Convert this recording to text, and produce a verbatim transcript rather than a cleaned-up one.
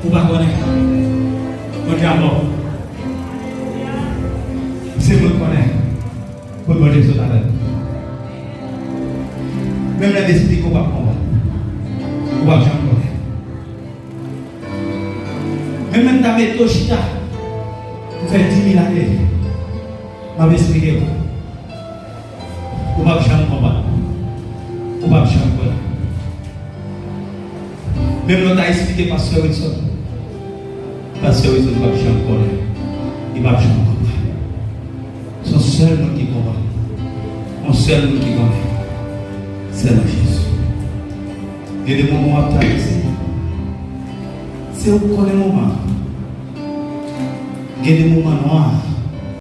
Ou pa konnen. Bondye a mò. Se mwen k konnen. Pou Bondye sot avè l. Menm lè m esplike w p ap konprann. Ou p ap janm konnen. Menm lè m ta mete w chita pou fè di mil ane, m ap esplike w. Ou p ap janm konprann. Ou p ap janm konnen. Menm lè w ta esplike pastè Wilson, pastè Wilson p ap janm konnen. Li p ap janm konprann. Se yon sèl moun ki konprann. Yon sèl moun ki konnen. Sèlman Jezi. Gen de moman w ap travèse. Se ou k konnen moman an. Gen de moman nwa.